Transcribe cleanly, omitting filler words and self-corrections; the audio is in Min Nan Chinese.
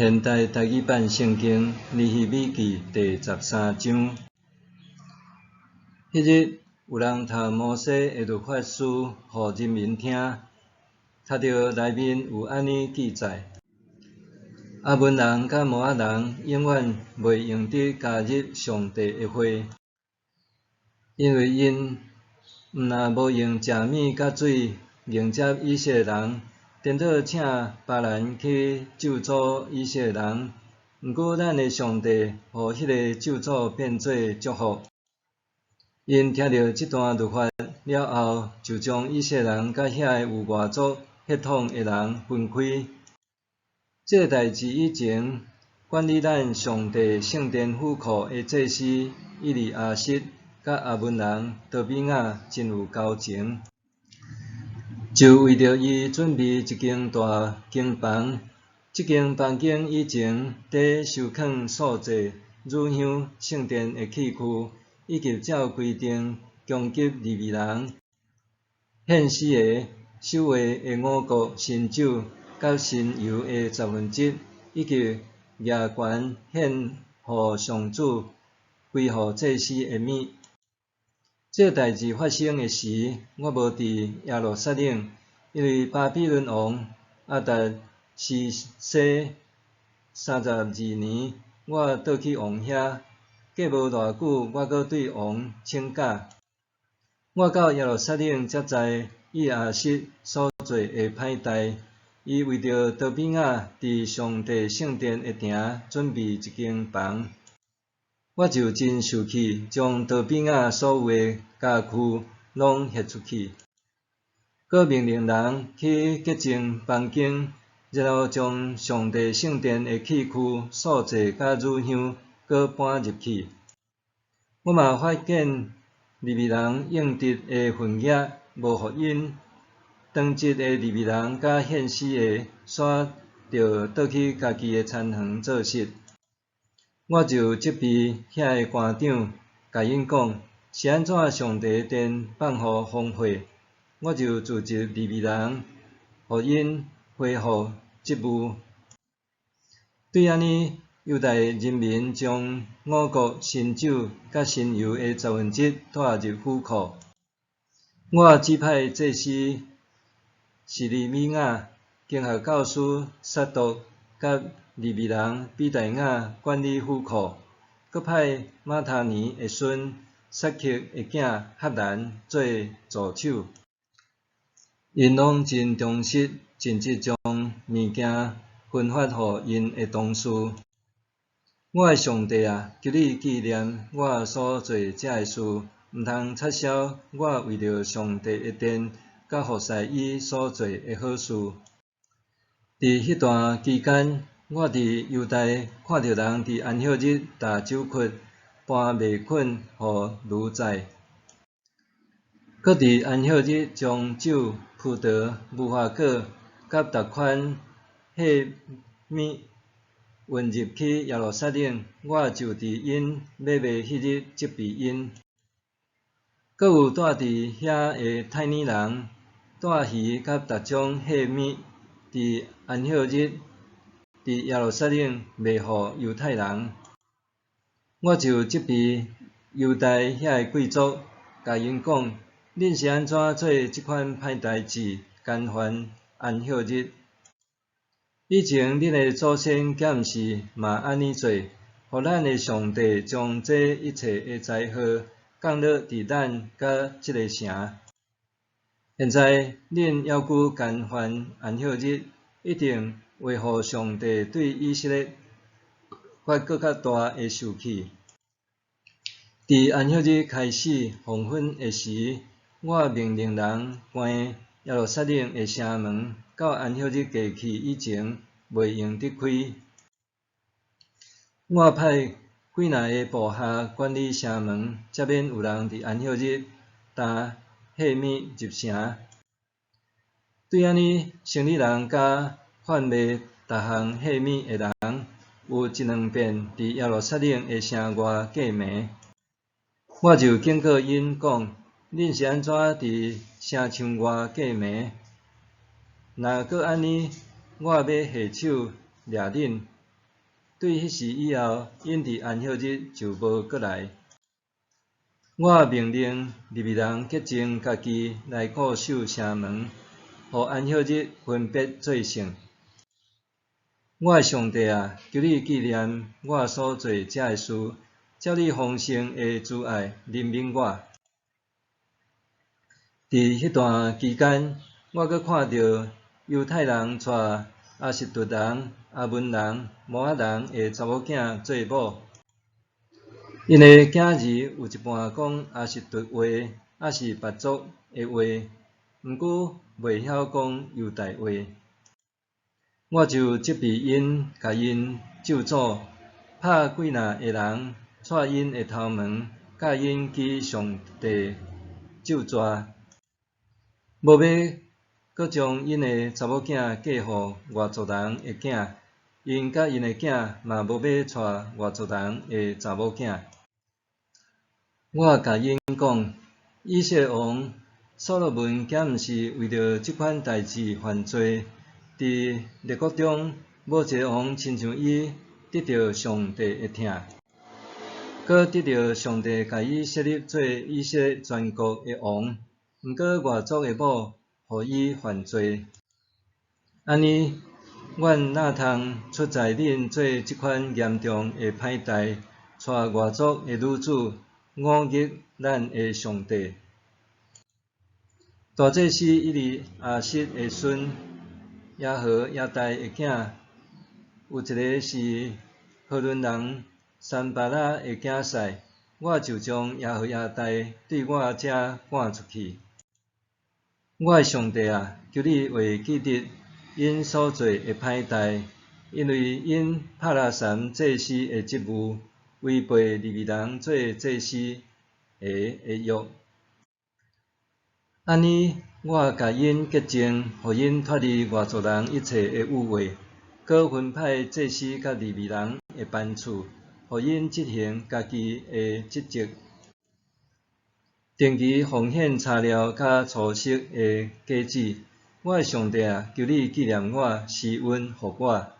現代台語版聖經尼希米記第十三章。彼日有人讀摩西的律法書予人民聽，讀著內面有按呢記載：亞捫人佮摩押人永遠袂用得加入上帝的會，因為𪜶毋但無用食物佮水迎接以色列人，顛倒請別人去咒詛以色列人。毋過咱的上帝予彼个咒詛變做祝福。𪜶聽著這段律法了後，就將以色列人佮遐个有外族血統的人分開。這个代誌以前，管理咱上帝聖殿府庫的祭司以利亞實佮亞捫人多比雅真有交情，就為著伊準備一間大經房。這間房間以前佇收囥素祭、乳香、聖殿的器具，以及照規定供給利未人、獻司的、守衛的五穀、新酒佮新油的十分之一，以及額權獻予上主、歸予祭司的物。這个代誌發生的時，我無佇耶路撒冷，因為巴比倫王亞達薛西32年，我倒去王遐。過無偌久，我閣對王請假。我到耶路撒冷，才知以利亞實所做的歹代。伊為著多比雅佇上帝聖殿的埕準備一間房，我就真受氣，將多比雅所有的家具攏翕出去，閣命令人去潔淨房間，然後將上帝聖殿的器具、素祭佮乳香閣搬入去。我嘛發現利未人應得的份額無予𪜶，當值的利未人佮獻司的，煞著倒去家己的田園做穡。我就責備遐个官長，共𪜶講：是按怎上帝的殿放予荒廢？我就召集利未人，予𪜶恢復職務。對按呢，猶大人民將五穀、新酒佮新油的十分之一帶入府庫。我指派祭司示利米亞、經學教師撒督佮利未人比大雅管理府庫，閣派馬他尼的孫撒克的囝哈蘭做助手。𪜶攏真忠實，盡職將物件分發予𪜶的同事。我的上帝啊，求你紀念我所做這个事，毋通撤銷我為著上帝的殿佮服侍伊所做的好事。佇彼段期間，我佇猶大看著人佇安息日踏酒曲，搬麥捆予驢載，閣佇安息日將酒、葡萄、無花果佮逐款細物運入去耶路撒冷，我就佇𪜶買賣彼日責備𪜶。閣有住佇遐的泰爾人，帶魚佮逐種細物，佇安息日佇耶路撒冷賣予猶太人。我就責備猶大遐个貴族，共𪜶講：恁是按怎做這款歹代誌，干犯安息日？以前恁的祖先敢毋是嘛按呢做，予咱的上帝將這一切的災禍降落佇咱佮這个城。現在恁猶閣干犯安息日，一定會予上帝對以色列發閣較大的受氣。佇安息日開始黃昏的時，我命令人關耶路撒冷的城門，到安息日過去以前，袂用得開。我派幾若个部下管理城門，才免有人佇安息日擔貨物入城。對按呢，生理人佮販賣逐項貨物的人，有一兩遍佇耶路撒冷的城外過暝。我就警告𪜶講：恁是按怎佇城牆外過暝？若閣按呢，我欲下手掠恁。對彼時以後，𪜶佇安息日就無閣來。我命令利未人潔淨家己來固守城門，予安息日分別做聖。我的上帝啊，求你紀念我所做這个事，照你豐盛的慈愛憐憫我。佇彼段期間，我閣看著猶太人娶亞實突人、亞捫人、摩押人的查某囝做某。𪜶的囝兒有一半講亞實突話，抑是別族的話，毋過袂曉講猶太話。我就責備𪜶，共𪜶咒詛，拍幾若个人，掣𪜶的頭毛，教𪜶舉上帝咒詛。無欲閣將𪜶的查某囝嫁予外族人的囝，𪜶佮𪜶的囝嘛無欲娶外族人的查某囝。我共𪜶講：以色列王所羅門敢毋是為著這款代誌犯罪？佇列國中，無一个王親像伊得著上帝的疼，閣得著上帝共伊設立做以色列全國的王。毋過外族的某，予伊犯罪。按呢，阮哪通出在恁做這款嚴重的歹代，娶外族的女子，忤逆咱的上帝？大祭司以利亞實的孫耶何耶大的囝，有一个是何崙人參巴拉的囝婿，我就將耶何耶大對我遮趕出去。我的上帝啊，求你會記得𪜶所做的歹代，因為𪜶拍拉捫祭司的職務，違背利未人做祭司的約。按呢，我共𪜶潔淨，予𪜶脫離外族人一切的污穢，閣分派祭司佮利未人的班次，予𪜶執行家己的職責，定期奉獻柴料佮粗色的果子。我的上帝啊，求你紀念我，施恩予我。